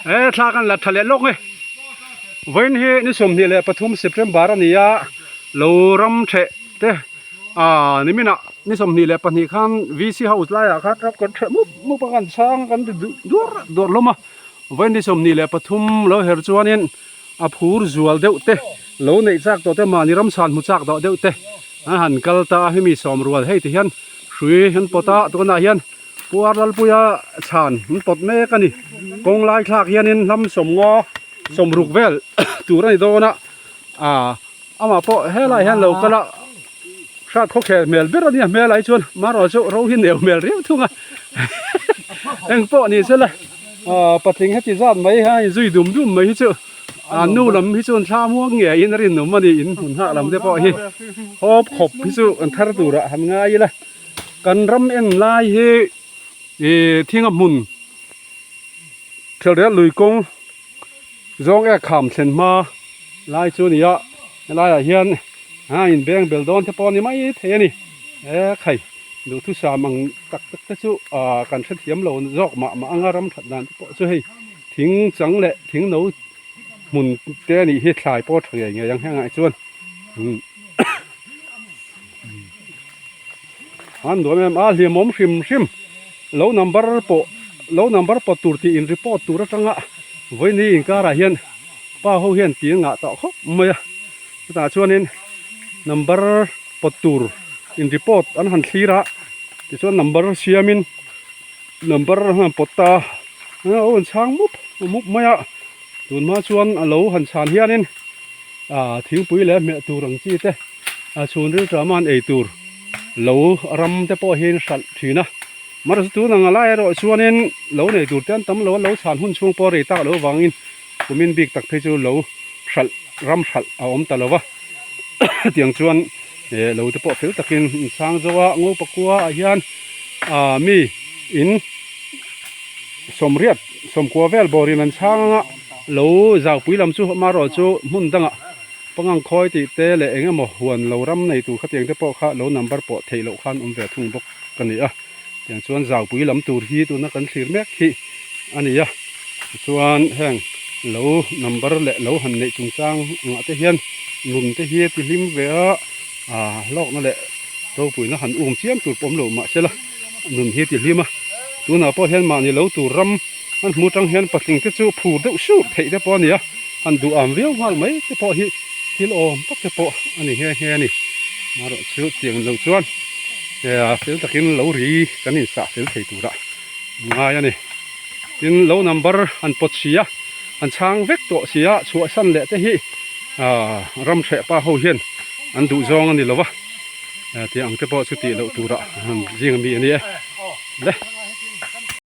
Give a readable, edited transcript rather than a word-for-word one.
He thla kan la tha leh lawk nge. Vawiin hi ni 23 September a ni a, lo ram theh te ah niminah ni 22 khan VC house laiah khan ram kan theh mup mup a kan chhang a kan ti duar duar hlawm a. Vawiin ni 23 lo her chuanin a phur zual deuh te lo neih chak tawh te mahni ram chhan hmu chak tawh deuh te an han kal ta a hemi sawm rual hei ti hian hrui an pawt a tunah hian Puar Lalpuia chhan an pawt mek a ni. Kawng lai thlak hianin hlam sawmnga sawmruk vel tur a ni dawn a, ah amah pawh helaiah hian lo kal a, hrat khawkhel hmel ber a nia hmel ah hi chuan marawh chu ro hi neu hmel riau thung a, engpawh ni sela ah patling heti zat mai a inzui dum dum mai hi chu ah nu lam hi chuan thla muang ngeiin a rinawm a ni in hmun nghah lam te pawh hi hawp khawp hi chu an thar turah han ngai ila. Kan ram en lai hi ih thinga hmun Thelriat lui kawng zawng ek kham thlen hma lai chu a ni a helaiah hian a inbeng bel dawn te pawh a ni mai thei a ni e khai duhthusam ang tak tak te chu ah kan hrethiam lo zawk mah mah anga ram that dan te pawh chu hei thing chang leh thing no hmun te a nih hi thlai pawh a tha ngei ngei ang hengah chuan. An nuam em a hlimawm hrim hrim lo number pawh lo number pawt tur tih in report tur atanga vawiini inkarah hian pa ho hian tih a ngah tawh khawp mai a chutah chuanin number pawt tur in report an han thlir a tichuan number siamin number an han pawt ta a aw an chhang mup mup mai a tunhma chuan a lo han chhan hianin ah thingpui leh hmeh tur ang chi te a chhun ril tama an ei tur lo ram te pawh hi an hralh thin a mahse tun ang lai erawh chuanin lo nei tur te an tam lo a lo chhan hun chhung pawh a rei tak loh avangin kumin bik tak phei chu lo hralh ram hralh a awm ta lo va tiang chuan eh lo te pawh fel takin an chhang zo a ngo pakua ah hian ah mi in sawmriat sawmkua vel bawrin an chhang anga lo zaupui lam chu amaherawh chu hmun dangah Pangang khawi tih te leh eng emaw huan lo ram nei tur khatiang te pawh kha lo number pawh theih loh khan awm ve thung bawk ka ni a. Tiang chuan zaupui lam tur hi tuna kan thlir mek hi a ni a. Tichuan heng lo number leh lo han neih chungchang angah te hian nun te hi a ti hlim ve a, ah hlawkna leh ropuina han um chiam tur pawh awm lo mahsela nun hi a ti hlim a. Tunah pawh hian mahni lo tur ram an hmu tang hian patling te chu phur deuh sur theih te pawh a ni a. Han duh am viau nghal mai te pawh hi thil awm tak te pawh a ni nghe nghe a ni. Marawh chu tiang lo chuan fel takin lo ri kan insah fel thei turah ngai a ni. Tin lo number han pawt si a, han chhang vek tawh si a, chhuahsan leh te hi ram hreh pa ho hian an duh zawng a ni lo va, tiang ang te pawh chu tih loh turah zing ami a ni e. Le.